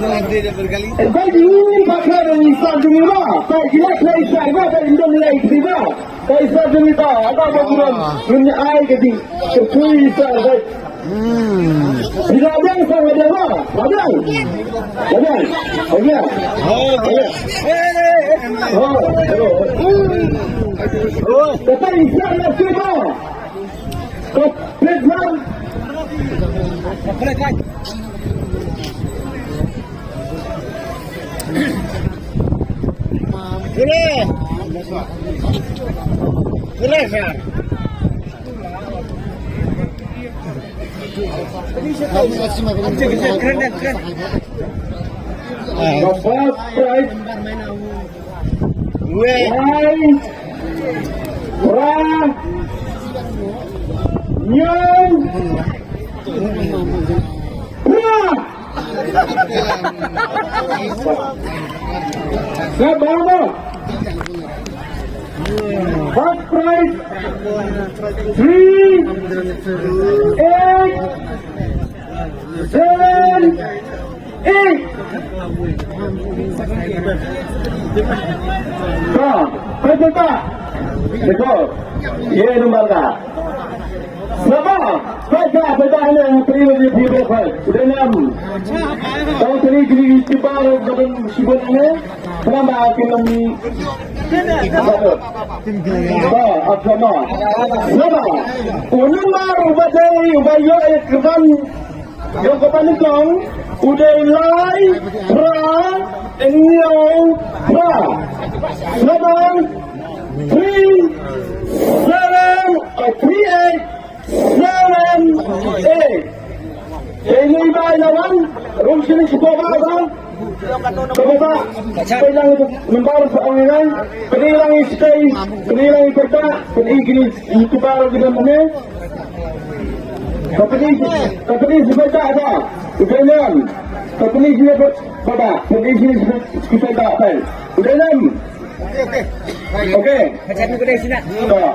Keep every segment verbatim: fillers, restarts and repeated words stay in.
Ba ïa ni ba ka da ni sa jong ni ba. Ba ïa ni sa ba ba ni dong lai ki ba. Ba ïa sa jong ni ba. Ba ba burom. Ni ai ka ding. Ka pui sa ba. Ni da dang sa da ba. Ba dang. Ba dang. Ba dang. Oh, hello. Ka ta isa na ki ba. Ka pit man. Kure. Kure, sir. Kren, kren. Ka first prize. Wei. Wei. Pra. Nyan. Pra. Sa ba mo. First prize, three eight seven eight. Ka, ka, ka, ka. Dekho. Ye number ka. Saba, peit ka, peit ka, hynne, peit ka, peit ka, peit ka. U dei nam. Tang teri gili kibar, badan sibun ne. Kenapa akhirnya ni? Saba, apa nama? Saba. U number uba dei, uba ïoh ïa ka ban, ïoh ka ban nyngkong, u dei lai, phra, hynñiew, phra. Saba, three, seven, oh, three eight, seven eight. Te ini ba ïa wan, rum sini sikoba ba. Sikoba. Pynlang itu member sa ong ini. Pynlang ini stay, pynlang ini kerja, pynlang ini YouTuber kita mana. Tapi ini, tapi ini sebentar ada. Udah enam. Tapi ini sini pada, tapi ini sini sebentar ada. Udah enam. Okay. Macam ni kena sini. Tak.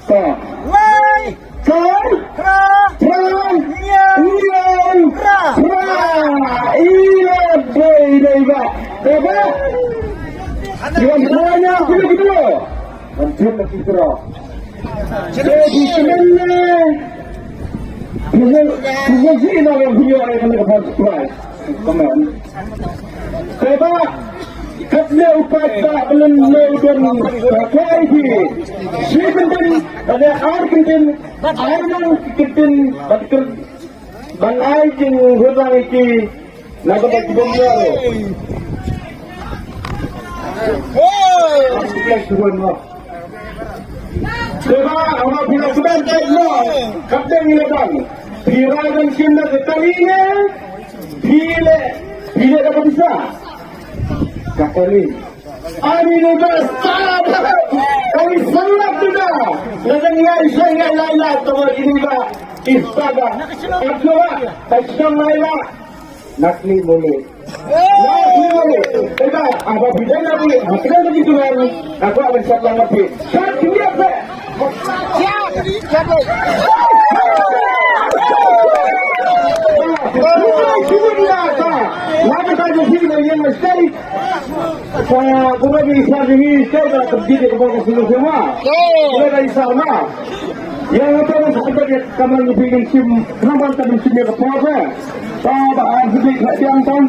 Tak. Wai. Kan? Pra. Pra. Nyan. Nyan. Pra. Pra. Ila dei dei ba. Dei ba. Yang banyak kita kita. Mungkin kita. Jadi sebenarnya. Kita kita sih nak yang punya orang yang dapat prize. Come on. Te ba, katne u paidbah ba lyngngoh u don, ka kwah ïa ki shi kyntien, bad ar kyntien, ar nang kyntien, bad kyr-, ban ai jinghulang ïa ki, na kata ki bym ïoh. Te ba, haba phi la sdang beit noh, katne ngi la dang. Phi rai ban shim na ka kali ne, phi leh, phi leh da ka pisa. Ka kali. Ani ne ba sa ba. Kali sangat tu da. Lada ngai shai ngai lai lak, tama ini ba. Istaga. Katno ba, ka shong lai lak. Nakli mole. Nakli mole. Eba, apa bidang na mole? Apa bidang na mole? Aku akan siap lang ngapi. Siap, siap, siap. Yang apa yang sebenarnya kamu lebih sim, kenapa tak sim ya ke apa? Ba, ba, ah, sdang, sdang, tang.